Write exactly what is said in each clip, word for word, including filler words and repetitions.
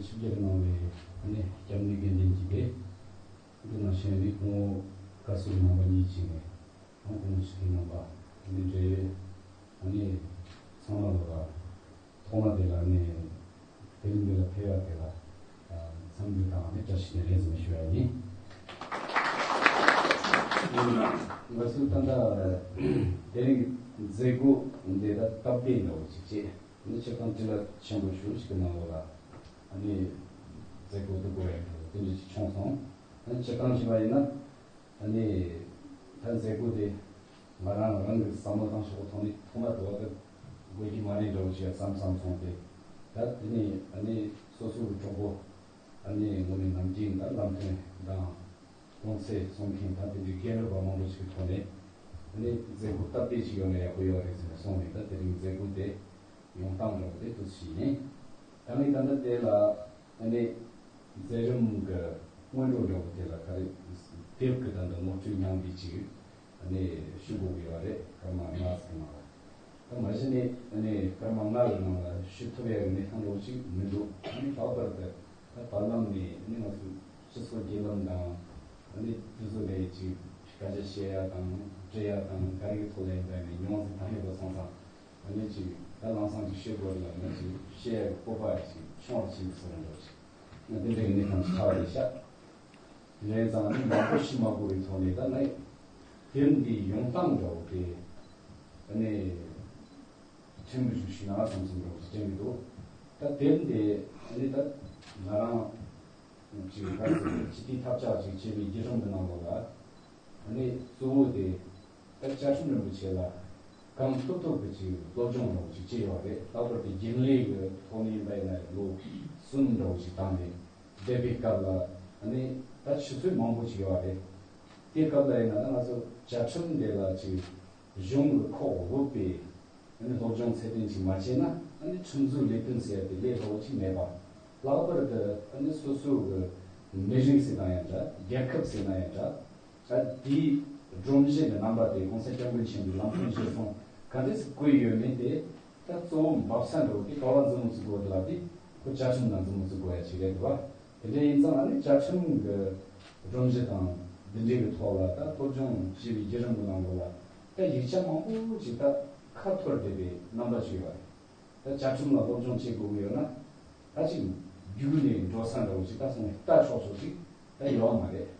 ཆིབས་བསྒྱུར་གནང་བའི་ཨ་ནི་སྐྱབས་གནས་དགེ་འདུན་གྱིས་དེ། དེ་ནང་བཞིན་ཨ་ནི་སྐུ་ངོ་བཀའ་ཟུར་རྣམ་པ་གཉིས་ཀྱིས་ནས་ཨང་སྐུ་ངོ་ཆིབས་བསྒྱུར་རྣམ་པ་ཨ་ནི་འབྲེལ་ཡོད་ཨ་ནི་ཚང་མ་ལོ་ལ་ཐོག་མ་དེ་ལ་ཨ་ནི་དེ་རིང་འདི་ལ་ཕེབས་ཡག་དེ་ལ་འཚམས་འདྲི་དང་ཨ་ནི་བཀྲ་ཤིས་བདེ་ལེགས་ཟེར་ནས་ཞུ་ཡ་ཡིན། ང་ཚོས་ད་ལྟ་དེ་རིང་མཛད་སྒོ་འདི་ད་སྟབས་བདེ་འདྲ་བོ་ཅིག་བྱས། ནི་སྤྱིར་བཏང་བཀྲ་ཤིས་ཆེན་པོ་ཞུ་ཞིག་གི་ནང་ལོགས་ལ་ཨ་ནི་མཛད་སྒོ་འདི་དགོས་ཡ་འདུག་དེ་འདྲ་ཞིག་བྱུང་སོང་། ཨ་ནི་སྤྱིར་བཏང་བྱས་པ་ཡིན་ན་ཨ་ནི་ད་མཛད་སྒོ་དེ་ང་རང་རང་གི་བསམ་བློ་བཏང་ཕྱོགས་ཐོག་ནས་ཐོག་མ་དེ་བ་དེ་དགོས་ཀྱི་མ་རེད་འདྲ་བོ་ཞིག་བསམ་བསམ་སོང་སྟེ། ད་དེ་ནས་ཨ་ནི་སོ་སོ་གི་གྲོགས་པོ་ཨ་ནི་ངོ་མའི་ནམ་རྒྱུན་ད་ལམ་སྟོན་དང་། གོང་ཚད་གསུང་མཁན་དང་དེ་འདྲའི་རྒན་རབས་པ་མང་པོ་ཞིག་གི་ཐོག་ནས་ཨ་ནི་མཛད་སྒོ་སྟབས་བདེ་ཞིག་ཡོང་ན་ཡག་པོ་ཡོད་རེད་ཟེར་ནས་གསུངས་ནས། ད་དེ་རིང་མཛད་སྒོ་དེ་ཡོང་སྟངས་འདྲ་བོ་དེ་འདུག་སེ་ཡིན། ད་ངས་ད་ལྟ་དེ་ལ་ཨ་ནི་མཛད་རིམ་གྱི་སྔོན་འགྲོ་འདྲ་བོ་དེ་ལ་ག་རེ་དེབ་ཀྱི་ད་ལྟ་ངོ་སྤྲོད་སྙིང་བསྡུས་ཅིག་ཨ་ནི་ཞུ་དགོས་ཀྱི་ཡོད་རེད། སྐར་མ་ལྔ་ཙམ་ནང་ལ། ད་མ་གཞི་ནས་ཨ་ནི་སྐར་མ་ལྔ་གི་ནང་ལ་ཞུ་ཐུབ་ཡ་གི་གནས་སྟངས་འདྲ་བོ་ཅིག་མི་འདུག་ཨ་ནི་ལྷག་པར་དུ་ད་བར་ལམ་ནས་ཨ་ནི་ང་ཚོ་སྤྱི་ཚོགས་བརྒྱུད་ལམ་དང་ཨ་ནི་དེ་ཚོ་ལས་ཅིག་སྐད་ཆ་བཤད་ཡ་དང་འབྲི་ཡ་དང་ག་རེ་གི་ཐོག་ལ་ཡིན་པ་ནས་མྱོང་ཚད་ད་ཧེ་བོ་སོང་ཙང་། ཨ་ནི་ཅིག་ད་ལམ་སང་ཅིག་བཤད་དགོས་ལ་ནི་ཅིག་བཤད་ཡ་གི་སྤོབས་པ་ཅིག་ཆུང་བ་ཕྱིན་པའི་བཟོ་འདྲ་བོ་ཅིག་ང་དེ་འདྲ་གི་གནས་སྟངས་ཅིག་ཆགས་པ་རེད་ཤག་དེ་ཡིན་ཙང་ནི་མང་པོ་ཞུ་མ་དགོས་པའི་ཐོག་ནས་ད་ནི་དེབ་འདིའི་ཡོང་སྟངས་འདྲ་བོ་དེ་ཨ་ནི་ཕྲན་བུ་ཞིག་ཞུས་ན་བསམ་བསམ་འདྲ་བོ་ཞིག་དྲན་གྱི་འདུག་ད་དེབ་འདི་ཨ་ནི་ད་ང་རང་ཅིག་ག་ཚོད་སྤྱི་བཏིག་ཐབས་ཆག་ཅིག་བྱས་པའི་བརྒྱུད་རིམ་གྱི་ནང་ལོགས་ལ་ཨ་ནི་གཙོ་བོ་དེ་ད་བཅའ་ཁྲིམས་རིན་པོ་ཆེ་ལ་གང་ཐུབ་ཐུབ་ཀྱི་ཅིག་སློབ་སྦྱོང་འདྲ་བོ་ཅིག་བྱས་ཡོད་རེད། ལྷག་པར་དུ་རྒྱུན་ལས་ཀྱི་ཐོག་ནས་ཡིན་པ་ཡིན་ན་ལོ་གསུམ་འདྲ་བོ་ཅིག་བཏང་ནས། འདས་པའི་སྐབས་ལ་ཨ་ནི་ད་ཆུ་ཚོད་མང་པོ་ཅིག་ཡོད་རེད། དེའི་སྐབས་ལ་ཡིན་ན་ད་ང་ཚོ་བཅའ་ཁྲིམས་དེ་ལ་ཅིག་གཞུང་གི་ཁོག་དབུབ་པའི་ཨ་ནི་སློབ་སྦྱོང་ཚད་ལྡན་ཅིག་མ་བྱས་ན་ཨ་ནི་ཁྲིམས་བཟོའི་ལས་དོན་ཟེར་ཡ་དེ་ལས་སླ་བོ་ཅིག་མེད་པ། ལྷག་པར་དུ་ཨ་ནི་སོ་སོ་གི་མི་རིགས་ཟེར་ན་ཡང་འདྲ། རྒྱལ་ཁབ་ཟེར་ན་ཡང་འདྲ། ད་དེའི་སྒྲོམ་གཞི་གི་རྣམ་པ་དེ་གོང་ས་སྐྱབས་མགོན་ཆེན་པོའི་ལམ་སྟོན་གཞིར་བཟུང་ག་འདྲས་སེ་བཀོད་ཡོད་མེད་དེ། ད་གཙོ་བོ་འབབ་ས་འགྲོ་དེ་ག་བ་མཛུབ་མོ་བཙུགས་དགོས་ལབ་དེ་ཁོ་བཅའ་ཁྲིམས་ནང་མཛུབ་མོ་བཙུགས་དགོས་ཡ་ཅིག་རེད་འདུག་བ། དེ་འདྲ་ཡིན་ཙང་ཨ་ནི་བཅའ་ཁྲིམས་ཀྱི་སྒྲོམ་གཞི་དང་འདི་འདྲའི་གི་ཐོག་ལ་ད་སློབ་སྦྱོང་བྱས་པའི་བརྒྱུད་རིམ་གྱི་ནང་ལོགས་ལ་ད་ཡིག་ཆ་མང་པོ་ཅིག་ད་ཁ་འཐོར་བསྡད་པའི་རྣམ་པ་ཅིག་ཡོད་རེད། ད་བཅའ་ཁྲིམས་ལ་སློབ་སྦྱོང་བྱེད་དགོས་ཀྱི་ཡོད་ན་ད་ཅིག་རྒྱུགས་ནས་འགྲོ་ས་འདྲ་བོ་ཅིག་ད་སོང་ནས་ལྟ་ཆོག་ཆོག་ཅིག་ད་ཡོད་མ་རེད།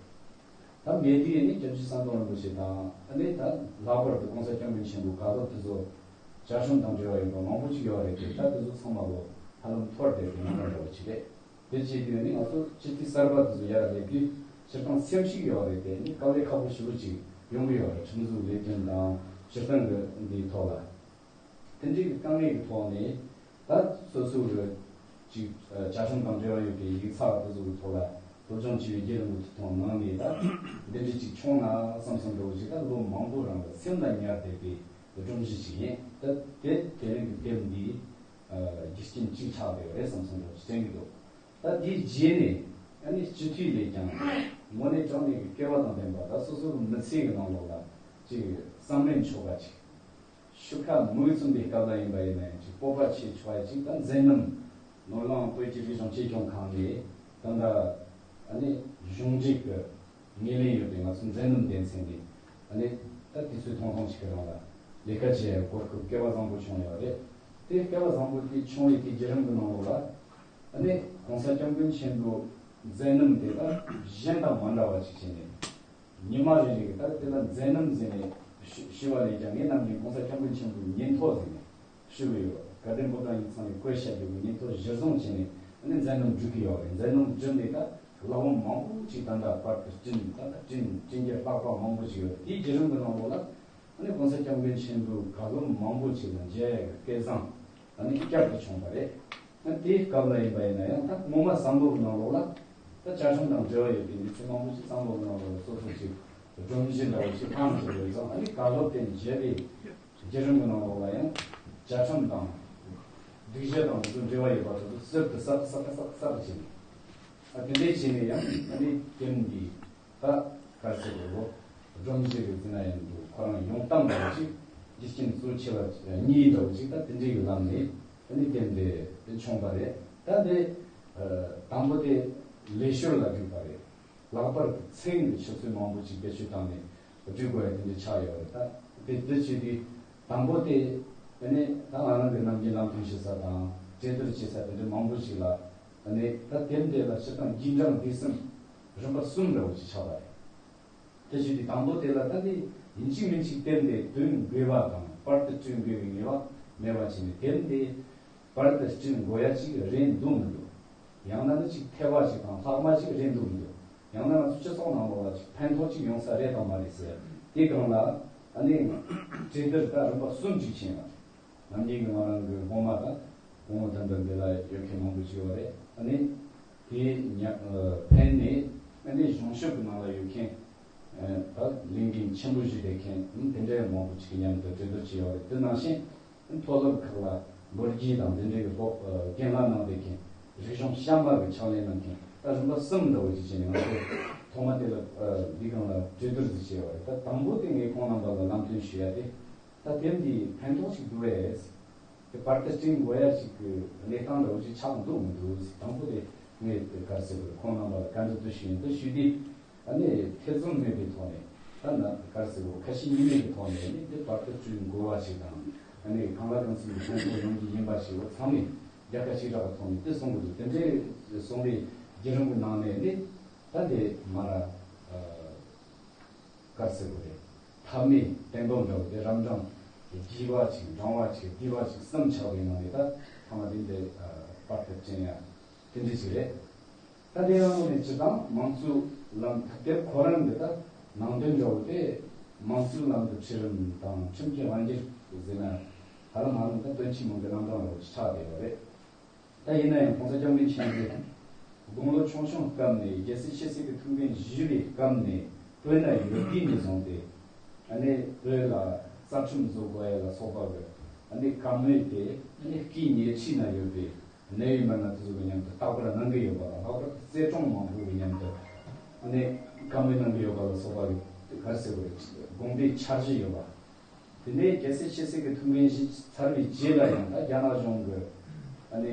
ད་མེད་དུས་ཨ་ནི་སྐྱབས་རྗེ་ཟམ་གདོང་རིན་པོ་ཆེ་དང་ཨ་ནི་ད་ལྷག་པར་དུ་གོང་ས་སྐྱབས་མགོན་ཆེན་པོའི་བཀའ་སློབ་དེ་ཚོ་བཅའ་ཁྲིམས་དང་འབྲེལ་བ་ཡོད་པ་མང་པོ་ཅིག་ཡོད་རེད་དེ། ད་དེ་ཚོ་ཚང་མ་ལོ་ཧ་ལམ་འཐོར་བསྡད་པའི་རྣམ་པ་འདྲ་བོ་ཅིག་རེད། དེ་བྱེད་དུས་ནི་ང་ཚོ་སྤྱི་འཐུས་གསར་པ་དེ་ཚོ་ཡར་སླེབས་དུས་སྤྱིར་བཏང་སེམས་ཤུགས་ཡོད་རེད་དེ། ནི་དཀའ་ལས་ཁག་པོ་ཞེ་པོ་ཅིག་ཡོང་གི་ཡོད་རེད། ཁྲིམས་བཟོའི་ལས་དོན་དང་སྤྱིར་བཏང་གི་འདིའི་ཐོག་ལ། དེ་འདྲའི་གི་དཀའ་ངལ་གྱི་ཐོག་ནས་ད་སོ་སོ་གི་ཅིག་བཅའ་ཁྲིམས་དང་འབྲེལ་བ་ཡོད་པའི་ཡིག་ཚགས་དེ་ཚོ་གི་ཐོག་ལ་སློབ་སྦྱོང་བྱས་པའི་བརྒྱུད་རིམ་གྱི་ཐོག་ནང་ནས་ད་འདི་འདྲའི་ཅིག་བྱུང་ན་བསམ་བསམ་འདྲ་བོ་ཅིག་ད་ལོ་མང་པོ་རིང་ལ་སེམས་ལ་ཉར་བསྡད་པའི་སྒྲོམ་གཞི་ཅིག་ཡིན། ད་དེ་དེ་རིང་གི་དེབ་འདིའི་རྒྱུ་རྐྱེན་གཅིག་ཆགས་བསྡད་པ་རེད་བསམ་བསམ་འདྲ་བོ་ཅིག་དྲན་གྱི་འདུག་ད་དེའི་རྗེས་ནས་ཨ་ནི་སྤྱི་འཐུས་ལས་ཀྱང་དངོས་གནས་དྲང་གནས་ཀྱི་སྐལ་བ་དང་ལྡན་པ། ད་སོ་སོ་གི་མི་ཚེ་གི་ནང་ལོགས་ལ་ཅིག་བསམ་ལན་ཆོག་པ་ཅིག་ཤུགས་ཁ་མུ་མཐུད་པའི་སྐབས་ལ་ཡིན་པ་ཡིན་ན་ཡང་ཅིག་སྤོབས་པ་ཆེ་ཆོག་ཡ་ཅིག་ད་མཛད་རྣམ་ནོར་གླིང་བོད་ཀྱི་རིག་གཞུང་གཅེས་སྐྱོང་ཁང་ནས་ད་ལྟ་ཨ་ནི་གཞུང་འབྲེལ་གྱི་ངོས་ལེན་ཡོད་པའི་ང་ཚོ་མཛད་རྣམ་སྡེ་ཚན་ནས་ཨ་ནི་ད་དུས་ཚོད་ཐུང་ཐུང་ཞིག་གི་རིང་ལ་ལས་ཀ་བྱེད་ཡ་གོ་སྐབས་སྐལ་བ་བཟང་པོ་བྱུང་ཡོད་རེད། དེ་སྐལ་བ་བཟང་པོ་དེ་བྱུང་བའི་དེ་བརྒྱུད་རིམ་གྱི་ནང་ལོགས་ལ་ཨ་ནི་གོང་ས་སྐྱབས་མགོན་ཆེན་པོའི་མཛད་རྣམ་དེ་ད་གཞན་དང་མ་འདྲ་བ་ཅིག་བྱས་ནས། ཉི་མ་རེ་རེ་གི་ད་དེ་ལ་མཛད་རྣམ་ཟེར་ནས་ཞུ་ཞུ་བ་ལས་ཀྱང་ངས་ནམ་རྒྱུན་གོང་ས་སྐྱབས་མགོན་ཆེན་པོའི་ཉིན་ཐོ་ཟེར་ནས་ཞུ་གི་ཡོད། དགའ་ལྡན་ཕོ་བྲང་ཡིག་ཚང་ནས་བཀོད་བཞག་རྒྱུ་གི་ཉིན་ཐོ་གཞིར་བཟུང་བྱས་ནས་ཨ་ནི་མཛད་རྣམ་སྒྲུབ་ཀྱི་ཡོད་རེད། མཛད་རྣམ་བསྒྲུབས་ནས་ད་ལྷ་བུམ་མང་པོ་ཅིག་ད་ལྟ་པར་དུ་བསྐྲུན། ད་ལྟ་བསྐྲུན་བསྐྲུན་རྒྱུ་ལྷག་པ་མང་པོ་ཅིག་ཡོད་རེད། དེའི་བརྒྱུད་རིམ་གྱི་ནང་ལོགས་ལ། ཨ་ནི་གོང་ས་སྐྱབས་མགོན་ཆེན་པོའི་བཀའ་སློབ་མང་པོ་ཅིག་ལ་མཇལ་ཡག་གི་སྐལ་བཟང་ཨ་ནི་བསྐྱར་དུ་བྱུང་བ་རེད། ཨ་དེའི་སྐབས་ལ་ཡིན་པ་ཡིན་ན་ཡང་ད་སྔོན་མ་བསམ་བློ་གི་ནང་ལོགས་ལ་ད་བཅའ་ཁྲིམས་དང་འབྲེལ་བ་ཡོད་པའི་གནས་ཚུལ་མང་པོ་ཞིག་བསམ་བློ་གི་ནང་ལོགས་ལ་སོ་སོ་ཅིག་སྒྲོམ་གཞི་འདྲ་བོ་ཞིག་ལྷང་ཞིག་རེད་ཙང་། ཨ་ནི་བཀའ་སློབ་དེ་མཇལ་བའི་བརྒྱུད་རིམ་གྱི་ནང་ལོགས་ལ་ཡང་བཅའ་ཁྲིམས་དང་སྒྲིག་གཞི་དང་དེ་ཚོ་འབྲེལ་བ་ཡོད་པ་དེ་ཚོ་ཟུར་དུ་གསར་གསར་གསར་གསར་བྱས་ནས། ཨ་དེ་འདྲའི་བྱས་ནས་ཡང་ཨ་ནི་དེབ་འདི། ད་ག་རེ་ཟེར་དགོས་རེད། སྒྲོམ་གཞི་རེད་ཟེར་ན་ཡང་འདུག་ཁོ་རང་ཡོང་སྟངས་འདྲ་བོ་ཅིག་རྒྱུ་རྐྱེན་གཙོ་ཆེ་བ་གཉིས་འདྲ་བོ་ཅིག་ད་དེ་འདྲའི་གི་ལམ་ནས་ཨ་ནི་དེབ་འདི་བྱུང་བ་རེད། ད་འདི་ དང་པོ་དེ་ལས་ཞོར་ལ་བསྒྲིགས་པ་རེད། ལྷག་པར་དུ་མཚན་གྱི་ཆུ་ཚོད་མང་པོ་ཅིག་བེད་སྤྱོད་བཏང་ནས་བསྒྲིགས་དགོས་ཡ་དེ་འདྲ་ཆགས་ཡོད་རེད། ད་དེ་དེ་བྱས་དུས་དང་པོ་དེ་ཨ་ནི་ད་ང་རང་གི་ནམ་རྒྱུན་ལམ་སྟོན་བྱེད་ས་དང་གྲོས་བསྡུར་བྱེད་ས་དེ་འདྲ་མང་པོ་ཞིག་ལ་ཨ་ནི་ད་དེབ་འདི་ལ་སྤྱིར་བཏང་རྒྱུན་གྲངས་སྡེ་གསུམ་རིམ་པ་གསུམ་འདྲ་བོ་ཅིག་ཆགས་པ་རེད། དེ་བྱས་དུས་དང་པོ་དེ་ལ་ད་ནི་ཡིན་གཅིག་མིན་གཅིག་དེབ་འདི་འདོན་དགོས་པ་དང་པར་དུ་བསྐྲུན་དགོས་པའི་ངེས་པ་མེད་པ་བྱས་ནས་དེབ་འདི་པར་དུ་བསྐྲུན་དགོས་ཡ་ཅིག་རེད་འདུག་མི་འདུག་ཡང་ན་ནི་ཅིག་ཐེ་བ་ཅིག་དང་ལྷག་མ་ཅིག་རེད་འདུག་མི་འདུག་ཡང་ན་ང་ཚོ་སྤྱི་ཚོགས་ནང་ལོགས་ལ་ཅིག་ཕན་ཐོགས་ཅིག་ཡོང་ས་རེད་དང་མ་རེད་ཟེར་དེ་སྒང་ལ་ཨ་ནི་གྲོས་བསྡུར་ད་རིམ་པ་གསུམ་ཅིག་ཕྱིན་ཡོད། ནམ་རྒྱུན་གྱི་ང་རང་གི་སློབ་མ་དང་སྐུ་ངོ་དམ་པ་འདི་ལ་ཡོད་མཁན་མང་པོ་ཅིག་ཡོད་རེད། ཨ་ནི་དེའི་ཉ་ཨ་ཕན་ནས་ཨ་ནི་གཞུང་ཞབས་ཀྱི་ནང་ལ་ཡོད་མཁན་ཨ་ད་ལས་འགན་ཆེན་པོ་ཞིག་བསྡད་མཁན་ཨ་དེ་འདྲའི་མང་པོ་ཅིག་གི་མཉམ་དུ་གྲོས་བསྡུར་བྱས་ཡོད་རེད། དེ་ནང་བཞིན་ཨ་མཐོ་སློབ་ཁག་ལ་ལོ་རྒྱུས་དང་དེ་འདྲའི་གི་སློབ་ཨ་རྒན་ལགས་གནང་བསྡད་མཁན་རིག་གཞུང་གཤམ་པ་གི་ཕྱག་ལས་གནང་མཁན་ད་རིམ་པ་གསུམ་འདྲ་བོ་ཅིག་བྱས་ནས་ང་ཚོ་ཐོག་མ་དེ་ལ་ཨ་འདི་སྒང་ལ་གྲོས་བསྡུར་ཟིག་བྱས་ཡོད་རེད། ད་དང་པོ་དེ་ངས་ཁོང་རྣམ་པ་ལ་ལམ་སྟོན་ཞུ་ཡ་དེ། ད་དེབ་འདིས་ཕན་ཐོགས་ཤིག་འདུག་གས། དེ་པར་དུ་བསྐྲུན་དགོས་ཡ་ཞིག་གི་གནས་སྟངས་འདྲ་བོ་ཞིག་ཆགས་འདུག་མི་འདུག་དང་པོ་དེ་ངས་དེ་ག་རེ་ཟེར་དགོས་རེད། ཁོང་རྣམ་པ་ལ་བཀའ་འདྲི་དུ་ཞུས་ཡིན། དུ་ཞུས་དུས་ཨ་ནི་ཐེ་ཚོམ་མེད་པའི་ཐོག་ནས་ད་ན་ག་རེ་ཟེར་དགོས་རེད། ཁ་ཞེ་གཉིས་མེད་ཀྱི་ཐོག་ནས་ཨ་ནི་དེ་པར་དུ་བསྐྲུན་དགོས་པ་ཞིག་དང་ཨ་ནི་གང་ལ་གང་འཚམ་གྱི་ཕན་ཐོགས་ཡོང་རྒྱུ་ཡིན་པ་ཞིག་འོ་ཚང་མས་རྒྱལ་ཁ་ཞེ་དྲག་གི་ཐོག་ནས་དེ་གསུང་གི་འདུག་དེ་འདྲའི་གསུང་བའི་བརྒྱུད་རིམ་གྱི་ནང་ནས་ཨ་ནི་ད་དེ་མ་ར། ག་རེ་ཟེར་དགོས་རེད། ཐབས་མེད་བརྟན་པོ་འདྲ་བོ་དེ་རབ་འབྲིང་དགྱེས་པ་ཅིག་འབྲང་བ་ཅིག་སྡིག་པ་ཅིག་གསུམ་ཆགས་པའི་ནང་ནས་ད་ཐ་མ་དེ་འདྲའི་པར་དེབ་ཅན་ཡང་དེ་འདྲ་ཞིག་རེད། ད་དེ་ཡང་ངོ་ནས་སྤྱི་བཏང་དམངས་གཙོའི་ལམ་ཐབས་དེབ་ཁོ་རང་གི་ད་ནང་དོན་འདྲ་བོ་དེ་དམངས་གཙོའི་ལམ་དུ་ཁྲིད་རིམ་དང་ཁྲིམས་ཀྱི་དབང་སྒྱུར་ཟེར་ན་ཧ་ལམ་ཧ་ལམ་ད་དོན་ཆེན་མོ་གི་རྣམ་གྲངས་འདྲ་བོ་ཅིག་ཆགས་བསྡད་ཡོད་རེད། ད་ཡིན་ན་ཡང་༸གོང་ས་༸སྐྱབས་མགོན་ཆེན་པོས་དགུང་ལོ་ཆུང་ཆུང་སྐབས་ནས་རྒྱལ་སྲས་ཆོས་སྲིད་ཀྱི་ཐུགས་འགན་བཞེས་པའི་སྐབས་ནས་བོད་ན་ཡོད་དུས་ནས་བཟུང་སྟེ་ཨ་ནི་བོད་ལ་རྩ་ཁྲིམས་བཟོ་དགོས་ཡ་ལ་སོགས་པ་གི་ཨ་ནི་བཀའ་མོལ་དེ་ཨ་ནི་སྐུའི་ཉལ་ཁྲིའི་ནང་ཡོད་པའི་གནད་ཡོད་མི་སྣ་དེ་ཚོ་གི་མཉམ་དུ་རྟག་པར་གནང་གི་ཡོད་པ་དང་ལྷག་པར་དུ་རྩེ་གྲོང་མང་པོ་གི་མཉམ་དུ་ཨ་ནི་བཀའ་མོལ་གནང་གི་ཡོད་པ་ལ་སོགས་པ་གི་ག་རེ་ཟེར་དགོས་རེད། དགོངས་པའི་འཆར་གཞི་ཡོད་པ། དེ་ནས་རྒྱལ་སྲས་ཆོས་སྲིད་ཀྱི་ཐུགས་འགན་བཞེས་ཚར་བའི་རྗེས་ལ་ཡང་ད་རྒྱ་ནག་གཞུང་གི་ཨ་ནི་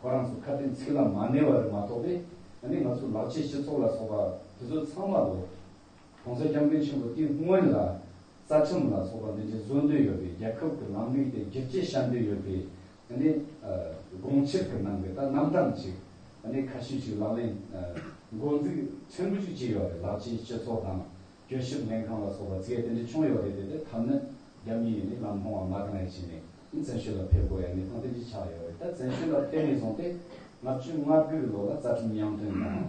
ཁོ་རང་ཚོ་ཁ་དན་ཚིག་ལ་མ་གནས་པ་རེད་མ་གཏོགས་པས་ཨ་ནི་ང་ཚོ་ལག་ཆས་སྤྱི་ཚོགས་ལ་སོགས་པ་དེ་ཚོ་ཚང་མ་ལོ་༸གོང་ས་༸སྐྱབས་མགོན་ཆེན་པོ་དེའི་སྔོན་ལ་རྩ་ཁྲིམས་ལ་སོགས་པ་འདི་འདྲའི་བཟོ་འདོད་ཡོད་པའི་རྒྱལ་ཁབ་ཀྱི་ལམ་ལུགས་དེ་བསྒྱུར་བཅོས་བྱ་འདོད་ཡོད་པའི་ཨ་ནི་དགོངས་འཆར་གྱི་ནང་གི་ད་རྣམ་གྲངས་ཅིག་ཨ་ནི་ཁ་ཤས་ཅིག་ལག་ལེན་འགོ་འཛུགས་ཆེན་པོ་ཅིག་བྱས་ཡོད་རེད། ལག་ཆས་སྤྱི་ཚོགས་དང་། གྱོད་ཞིབ་ལྷན་ཁང་ལ་སོགས་པ་ཚིག་དེ་འདྲ་བྱུང་ཡོད་རེད། དེ་དེ་ཐབས་ནི་རྒྱ་མིའི་ནི་ལམ་ལྷོང་བ་མ་གང་ཡང་ཕྱིན་ནས་ནི་བཙན་བྱོལ་ལ་ཕེབས་དགོས་ཡ་ནི་ཐང་དེ་འདྲ་ཆགས་ཡོད་རེད། ད་བཙན་བྱོལ་ལ་ཕེབས་ནས་བཟུང་སྟེ་ལྔ་བཅུ་ང་དགུ་གི་ལོ་ལ་རྩ་ཁྲིམས་ཉིང་བཏོན་དང་།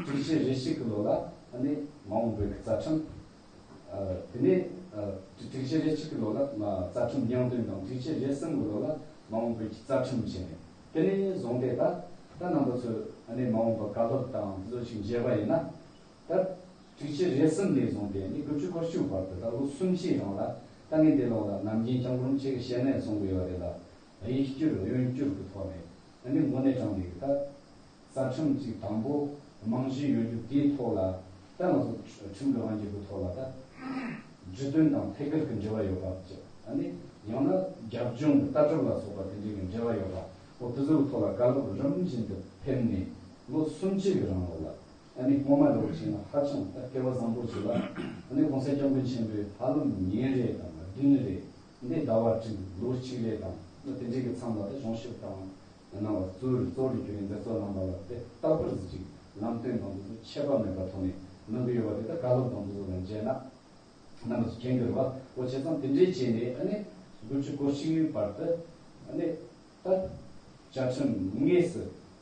དྲུག་ཅུ་རེ་གཅིག་གི་ལོ་ལ་ནི་མ་འོངས་བོད་ཀྱི་རྩ་ཁྲིམས། དེ་ནས་དྲུག་ཅུ་རེ་གཅིག་གི་ལོ་ལ་རྩ་ཁྲིམས་ཉིང་བཏོན་དང་དྲུག་ཅུ་རེ་གསུམ་གི་ལོ་ལ་མ་འོངས་བོད་ཀྱི་རྩ་ཁྲིམས་བྱས་ནས་དེ་ནས་བཟུང་སྟེ་ད་ད་རྣམ་པ་ཚོས་ནི་མ་འོངས་པ་བཀའ་སློབ་དང་དེ་ཚོ་ཞིག་མཇལ་བ་ཡིན་ན། ད་དྲུག་ཅུ་རེ་གསུམ་ནས་བཟུང་སྟེ་ནི་དགུ་བཅུ་གོ་གཅིག་བར་དུ་ད་ལོ་གསུམ་བཞིའི་རིང་ལ་ད་ངས་འདི་ལོག་ལ་ནམ་རྒྱུན་སྐྱབས་མགོན་རིན་པོ་ཆེ་གི་ཞལ་ནས་གསུང་གི་ཡོད་རེད་ལ། གཡས་བསྐྱུར་གཡོན་བསྐྱུར་གྱི་ཐོག་ནས་ཨ་ནི་དངོས་གནས་དྲང་གནས་ཀྱི་ད་རྩ་ཁྲིམས་ཀྱི་དང་པོ་རྨང་གཞི་ཡོད་རྒྱུ་དེའི་ཐོག་ལ་ད་ང་ཚོ་ཁྲིམས་ཀྱི་དབང་སྒྱུར་གྱི་ཐོག་ལ་ད་སྒྲིག་དོན་དང་ཐད་ཀར་གྱི་འབྲེལ་བ་ཡོད་པ་ཅིག་ཨ་ནི་ཡང་ན་རྒྱབ་ལྗོངས་ཀྱི་ལྟ་གྲུབ་ལ་སོགས་པ་དེ་འདྲའི་གི་འབྲེལ་བ་ཡོད་པ་འོ་དེ་ཚོའི་ཐོག་ལ་བཀའ་སློབ་རིམ་བཞིན་དུ་ཕེབས་ནས་ལོ་སུམ་ཅུ་གི་རིང་ལོགས་ལ། ཨ་ནི་སྔོན་མ་འདྲ་བོ་བྱས་ན་ཧ་ཅང་ད་སྐལ་བ་བཟང་པོ་ཞིག་ལ་ཨ་ནི་༸གོང་ས་༸སྐྱབས་མགོན་ཆེན་པོས་ཧ་ལམ་ཉིན་རེ་དང་བདུན་རེ་འདི་ཟླ་བ་དྲུག་ལོ་གཅིག་རེ་དང་ཨ་དེ་འདྲའི་གི་མཚམས་ལ་ད་གཞུང་ཞབས་དང་གནང་བ་གཙོ་བོར་གཙོ་བོར་གྱུར་བའི་མཛད་གཙོ་རྣམ་པ་ལ་དེ་རྟག་པར་གཟི་བརྗིད་ལམ་སྟོན་དང་དེ་ཚོ་ཆད་པ་མེད་པའི་ཐོག་ནས་གནང་གི་ཡོད་པ་དེ་ད་བཀའ་སློབ་དང་དེ་ཚོ་ལ་མཇལ་ན་རྣམ་པ་ཚོ་མཁྱེན་གྱི་རེད་བ། འོ་བྱས་ཙང་དེ་འདྲའི་བྱས་ནས་ཨ་ནི་དགུ་བཅུ་གོ་གཅིག་བར་དུ་ཨ་ནི། ད་བཅའ་ཁྲིམས་དངོས་སུ་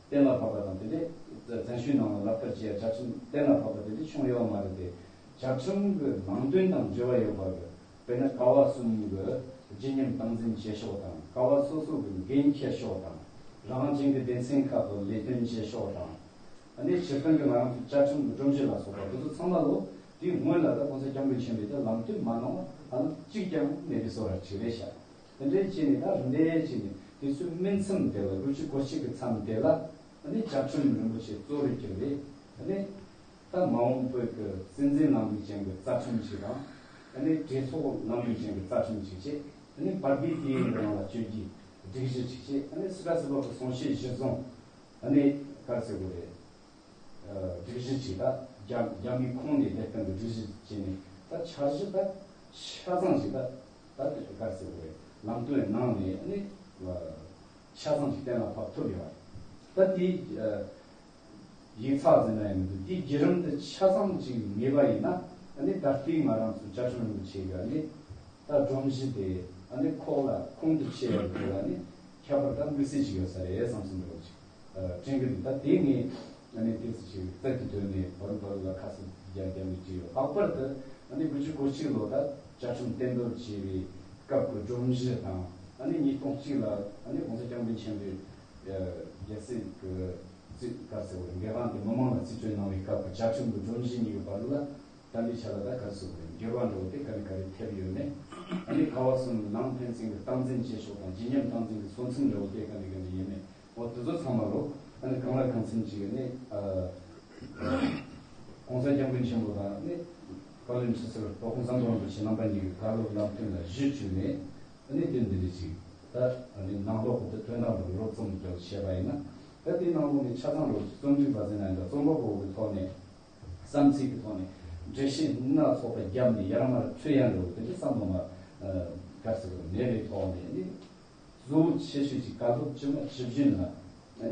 གཏན་ལ་ཕབ་པ་དང་དེ་འདྲའི་བཙན་བྱོལ་ནང་ལ་ལག་བསྟར་བྱེད་ཡ་བཅའ་ཁྲིམས་གཏན་ལ་ཕབ་པ་དེ་འདྲ་བྱུང་ཡོད་མ་རེད་དེ། བཅའ་ཁྲིམས་ཀྱི་ནང་དོན་དང་འབྲེལ་བ་ཡོད་པ་གི་དཔེར་ན་ཀ་བ་གསུམ་གྱི་བརྗིད་ཉམས་སྟངས་འཛིན་བྱེད་ཕྱོགས་དང་ཀ་བ་སོ་སོ་གི་འགན་འཁྱེར་ཕྱོགས་དང་རང་དབང་ཅན་གྱི་སྡེ་ཚན་ཁག་གི་ལས་དོན་བྱེད་ཕྱོགས་དང་། ཨ་ནི་སྤྱིར་བཏང་གི་ང་རང་ཚོ་བཅའ་ཁྲིམས་ཀྱི་སྒྲོམ་གཞི་ལ་སོགས་པ་དེ་ཚོ་ཚང་མ་ལོ་དེའི་སྔོན་ལ་ད་༸གོང་ས་༸སྐྱབས་མགོན་ཆེན་པོས་ད་ལམ་སྟོན་མ་གནང་བ་ཧ་ལམ་གཅིག་ཀྱང་མེད་པའི་བཟོ་འདྲ་ཅིག་རེད་ཤག་དེ་འདྲའི་བྱས་ནས་ད་རིམ་པས་བྱས་ནས་དུས་ཚོད་སྨིན་མཚམས་དེ་ལ་དགུ་བཅུ་གོ་གཅིག་གི་མཚམས་དེ་ལ་ཨ་ནི་བཅའ་ཁྲིམས་རིན་པོ་ཆེ་གཙོ་བོར་གྱུར་བའི་ཨ་ནི་ད་མ་འོངས་བོད་ཀྱི་སྲིད་འཛིན་ལམ་ལུགས་ཅན་གྱི་རྩ་ཁྲིམས་ཤིག་དང་ཨ་ནི་གྲོས་ཚོགས་ལམ་ལུགས་ཅན་གྱི་རྩ་ཁྲིམས་ཤིག་བྱས་ཨ་ནི་བར་བརྒལ་དུས་ཡུན་གྱི་རིང་ལ་སྤྱོད་རྒྱུའི་སྒྲིག་གཞི་ཅིག་བྱས་ཨ་ནི་སྲིད་ཁྲ་སྲིད་འབབ་ཀྱི་གསུང་བཤད་གཞི་བཟུང་ཨ་ནི་ ག་རེ་ཟེར་དགོས་རེད། སྒྲིག་གཞི་ཅིག་ད་རྒྱ་རྒྱ་མིའི་ཁོངས་ནས་བསྡད་མཁན་གྱི་སྒྲིག་གཞི་བྱས་ནས་ད་འཆར་གཞི་ད་ཆ་ཚང་ཞིག་ད་ད་ག་རེ་ཟེར་དགོས་རེད། ལམ་སྟོན་གནང་ནས་ནི་ཆ་ཚང་ཞིག་གཏན་ལ་ཕབ་ཐུབ་ཡོད་རེད། ད་དེའི་ཡིག་ཚགས་ཟེར་ན་ཡང་མི་འདུག་དེའི་བརྒྱུད་རིམ་དེ་ཆ་ཚང་ཅིག་མེད་པ་ཡིན་ན་ནི་ད་ལྟའི་ང་རང་ཚོ་བཅའ་ཁྲིམས་རིན་པོ་ཆེ་ག་ནི། ད་སྒྲོམ་གཞི་དེ་ཨ་ནི་ཁོག་ལ་ཁུང་དུ་ཆེ་བའི་ཁོག་ལ་ནི་ཁྱད་པར་དང་དམིགས་བསལ་ཞིག་ཡོད་ས་རེད་བསམ་སོང་འདྲ་བོ་ཅིག་དྲན་གྱི་འདུག་ད་དེ་ངས་ཨ་ནི་ཏོག་ཙམ་ཅིག་རྩད་དུ་ཐོན་ནས་བར་བར་ལ་ཁ་གསལ་རྒྱག་རྒྱག་མི་ཅིག་ཡོད། ལྷག་པར་དུ་ཨ་ནི་དགུ་བཅུ་གོ་གཅིག་ལོ་ད་བཅའ་ཁྲིམས་གཏན་འབེབས་བྱས་པའི་སྐབས་ཀྱི་སྒྲོམ་གཞི་དང་ཨ་ནི་ཉིས་སྟོང་གཅིག་ལ་ཨ་ནི་༸གོང་ས་༸སྐྱབས་མགོན་ཆེན་པོས་རྒྱལ་སྲིད་ཀྱི་རྩིས་ག་རེ་ཟེར་དགོས་རེད། འགན་དབང་དེ་མི་མང་ལ་རྩིས་སྤྲོད་གནང་བའི་སྐབས་ཀྱི་བཅའ་ཁྲིམས་ཀྱི་སྒྲོམ་གཞི་གཉིས་ཀྱི་བར་ལ། ད་ལྟའི་ཆ་ལ་ད་ག་རེ་ཟེར་དགོས་རེད། འགྱུར་བ་འདྲ་བོ་དེ་ག་རེ་ག་རེ་ཐེབས་ཡོད་མེད། ཨ་ནི་ག་བ་གསུམ་ནང་ཕན་ཚུན་གྱི་སྟངས་འཛིན་བྱེད་ཕྱོགས་དང་བརྗིད་ཉམས་སྟངས་འཛིན་གྱི་སོ་མཚམས་འདྲ་བོ་དེ་ག་འདྲ་ག་འདྲ་ཡིན་མེད། འོ་དེ་ཚོ་ཚང་མ་ལོ་ཨ་ནི་གང་ལ་གང་འཚམ་ཅིག་ནི་༸གོང་ས་༸སྐྱབས་མགོན་ཆེན་པོ་དང་ནི་བཀའ་བློན་ཁྲི་ཟུར་༸གོང་ས་༸སྐྱབས་མགོན་རིན་པོ་ཆེ་རྣམ་པ་གཉིས་ཀྱི་བཀའ་སློབ་ལམ་སྟོན་ལ་གཞི་བཅོལ་ནས་ཨ་ནི་དེ་འདི་འདྲ་ཅིག་ད་ཨ་ནི་ནང་ལོགས་ཀྱི་དོན་དག་འདྲ་བོ་རོབ་ཙམ་འདྲ་བོ་བཤད་པ་ཡིན་ན། ད་དེའི་ནང་ལོགས་ནས་ཆ་ཚང་རོབ་ཅིག་རྩོམ་སྒྲིག་པ་ཟེར་ན་འདྲ་རྩོམ་པ་པོ་གི་ཐོག་ནས། བསམ་ཚུལ་གྱི་ཐོག་ནས་འགྲེལ་བཤད་སྣ་ཚོགས་པ་བརྒྱབ་ནས་ཡར་མར་འཕྲོས་ཡ་འགྲོ་དེ་འདྲ་བསམ་བློ་མ་ག་རེ་ཟེར་དགོས་མེད་པའི་ཐོག་ནས་ནི། གཙོ་བོ་ཆེ་ཤོས་ཀྱི་བཀའ་སློབ་ཇི་མ་ཇི་བཞིན་ལ་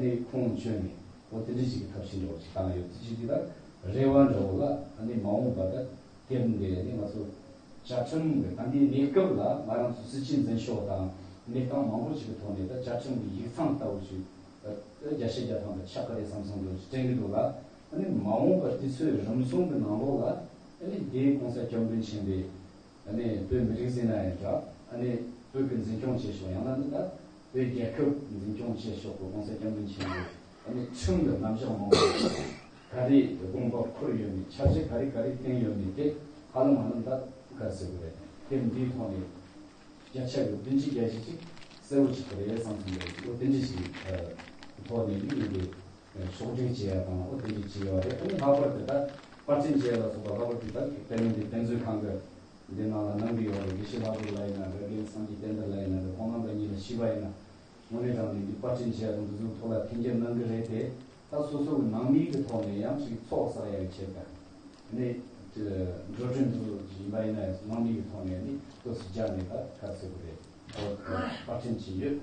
ནི་ཁུངས་བཅོལ་ནས་འོ་དེ་འདྲ་ཞིག་གི་ཐབས་ཤེས་འདྲ་བོ་ཞིག་བཏང་ཡོད། དེ་ཞིག་དེ་དག་རེ་བ་འདྲ་བོ་ལ་ནི་མ་འོངས་པ་དག་དེབ་འདི་ནི་ང་ཚོ་བཅའ་ཁྲིམས་ཀྱི་ད་ལྟའི་གནས་སྐབས་ལ་ང་རང་ཚོ་སྲིད་སྤྱི་འཛིན་ཕྱོགས་དང་གནས་སྟངས་མང་པོ་ཞིག་གི་ཐོག་ནས་ད་བཅའ་ཁྲིམས་ཀྱི་ཡིག་ཚང་ལྟ་བུ་ཞིག་བརྒྱ་ཆ་བརྒྱ་ཐམ་པ་ཆགས་ཀྱི་རེད་བསམ་བསམ་འདྲ་ཞིག་དྲན་གྱི་འདུག་ལ། ཨ་ནི་མ་འོངས་པར་དུས་ཚོད་རིམ་བྱུང་གི་ནང་ལོགས་ལ་ཨ་ནི་དེའི་༸གོང་ས་༸སྐྱབས་མགོན་ཆེན་པོས་ཨ་ནི་བོད་མི་རིགས་ཟེར་ན་ཡང་འདྲ། ཨ་ནི་བོད་ཀྱི་འཛིན་སྐྱོང་བྱེད་ཕྱོགས་ཡང་ན་ནི་ད་བོད་རྒྱལ་ཁབ་འཛིན་སྐྱོང་བྱེད་ཕྱོགས་ཀྱི་༸གོང་ས་༸སྐྱབས་མགོན་ཆེན་པོས་ཨ་ནི་ཁྲིམས་ཀྱི་རྣམ་གཞག་མང་པོ་ག་རེ་དགོངས་པ་འཁུར་ཡོད་མེད། འཆར་གཞི་ག་རེ་ག་རེ་བཏིང་ཡོད་མེད་དེ་ཧ་ལམ་ཧ་ལམ་ད་ག་རེ་ཟེར་དགོས་རེད། དེ་འདིའི་ཐོག་ནས་བརྒྱ་ཆ་གི་བདུན་ཅུ་གྱ་བཞི་ཅིག་གསལ་བོ་ཅིག་གི་རེད་བསམ་སོང་། འདི་འོ་དེ་འདྲ་ཞིག་ཐོག་ནས་ཡིན་ཏེ། ཕྱོགས་སྒྲིག་བྱེད་ཡ་དང་འོ་དེ་འདྲ་བྱེད་ཡ་རེད། ཨ་ནི་ལྷག་པར་དུ་ད་པར་སྐྲུན་བྱེད་ཡ་ལ་སོགས་པ་ལྷག་པར་དུ་ད་བོད་མི་འདི་དཔེ་མཛོད་ཁང་གི་འདི་ནང་ལ་གནང་གི་ཡོད་རེད། དགེ་བཤེས་ལྷག་པར་ལ་ཡིན་ན་རེད། རྒན་སངས་རྒྱས་བསྟན་དར་ལ་ཡིན་ན་རེད། ཁོང་རྣམ་པ་གཉིས་ལ་ཞུས་པ་ཡིན་ན་དངོས་གནས་དྲང་གནས་འདི་པར་སྐྲུན་བྱེད་ཡ་དང་འདི་ཚོའི་ཐོག་ལ་ཐེ་འགྱུར་གནང་གི་རེད་དེ། ད་སོ་སོ་གི་ནང་མི་གི་ཐོག་ནས་ཡང་ཅིག་ཚོགས་བསགས་ཡ་གི་ཆེད་དུ་ནི་འགྲོ་གྲོན་ཚོ་ཡིན་པ་ཡིན་ན་ཡང་ནང་མི་གི་ཐོག་ནས་ནི་ཏོག་ཙམ་རྒྱག་ནས་ད་ག་ཚོད་གི་རེད། ཨོ་པར་སྐྲུན་བྱས་ཡོད།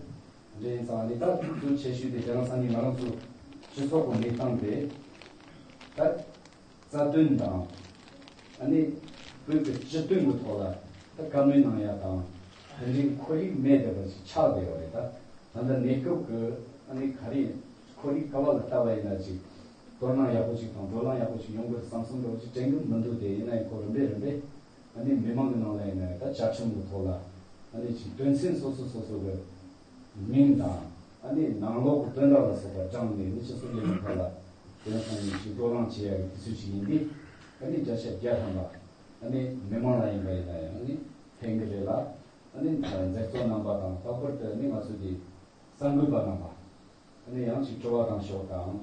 འདྲ་ཡིན་ཙང་ནི་ད་གཙོ་ཆེ་ཤོས་དེ་རྒྱ་ནག་ས་གནས་ང་རང་ཚོ་སྤྱི་ཚོགས་ཀྱི་གནས་སྟངས་དེ་ད་རྩ་དོན་དང་ཨ་ནི་བོད་ཀྱི་སྤྱི་དོན་གྱི་ཐོག་ལ་ད་བཀའ་མོལ་གནང་ཡ་དང་དེ་འདྲའི་ཁོར་ཡུག་མེད་བསྡད་པ་ཞིག་ཆགས་བསྡད་ཡོད་རེད། ད་ད་ལྟ་གནས་སྐབས་ཀྱི་ཨ་ནི་ག་རེ་ཁོར་ཡུག་ག་བ་ལ་ལྟ་བ་ཡིན་ན་ཅིག་དོ་སྣང་ཡག་པོ་ཅིག་དང་བགྲོ་གླེང་ཡག་པོ་ཅིག་ཡོང་དགོས་བསམ་བསམ་འདྲ་བོ་ཅིག་དྲན་གྱི་མི་འདུག་དེ་ཡིན་ན་ཡང་ཁོ་རིམ་པས་རིམ་པས། ཨ་ནི་མི་མང་གི་ནང་ལ་ཡིན་ན་ད་བཅའ་ཁྲིམས་ཀྱི་ཐོག་ལ་ཨ་ནི་ཅིག་དོན་ཚན་སོ་སོ་སོ་སོ་གི་མིང་དང་ཨ་ནི་ནང་ལོགས་ཀྱི་དོན་དག་ལ་སོགས་པ་དྲངས་ནས་ནི་སྤྱི་ཚོགས་ལས་ཀྱི་ཐོག་ལ་དོན་ཚན་ནི་ཅིག་བགྲོ་གླེང་བྱེད་ཡ་གི་དུས་ཚོད་ཅིག་ཡིན་དུས། ཨ་ནི་བརྒྱ་ཆ་བརྒྱ་ཐམ་པ་ཨ་ནི་མི་མང་ལ་ཡིན་པ་ཡིན་ན་ཡང་ཨ་ནི་ཕན་གི་རེད་ལ། ཨ་ནི་མཛད་གཙོ་རྣམ་པ་དང་ལྷག་པར་དུ་ཨ་ནི་ང་ཚོ་འདི་གསར་འགོད་པ་རྣམ་པ། ཨ་ནི་ཡང་ཅིག་དྲི་བ་དང་ཞོག་དང་།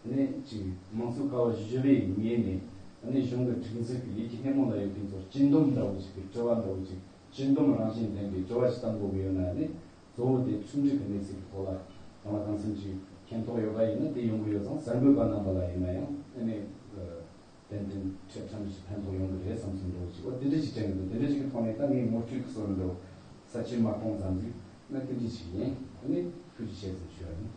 ཨ་ནི་ཅིག་མང་གཙོ་ཀ་བ་བཞི་པའི་ངོས་ནས་ཨ་ནི་གཞུང་གི་སྒྲིག་འཛུགས་ཀྱི་ལས་ཀྱི་སྣེ་མོ་ལ་ཡོད་མཁན་ཚོར་སྤྱི་འདོམས་འདྲ་བོ་ཞིག་གི་དྲི་བ་འདྲ་བོ་ཅིག་སྤྱི་འདོམས་རང་བཞིན་ལྡན་པའི་དྲི་བ་ཞིག་བཏང་དགོས་ཀྱི་ཡོད་ན་ཨ་ནི་གཙོ་བོ་དེ་ཁྲིམས་སྒྲིག་གི་གནས་ཚུལ་གྱི་ཐོག་ལ་གང་ལ་གང་འཚམ་ཅིག་མཁྱེན་རྟོགས་ཡོད་པ་ཡིན་ན་དེ་ཡོང་གི་ཡོད་ཙང་གསར་འགོད་པ་རྣམ་པ་ལ་ཡིན་ན་ཡང་ཨ་ནི་ཏན་ཏན་ཁྲིད་ཁྲིམས་ཀྱི་ཕན་ཐོགས་ཡོང་གི་རེད་བསམ་སོང་འདྲ་བོ་ཅིག་འོ་དེ་འདྲ་ཞིག་དྲན་གི་འདུག་དེ་འདྲ་ཞིག་གི་ཐོག་ནས་ད་ངས་ངོ་སྤྲོད་ཀྱི་སྲོལ་འདྲ་བོ་ས་བཅད་མ་གཏོང་ཙམ་ཞིག་ན་དེ་འདྲ་ཞིག་ཡིན། ཨ་ནི་ཐུགས་རྗེ་ཆེ་ཟེར་ཞུ་ཡ་ཡིན།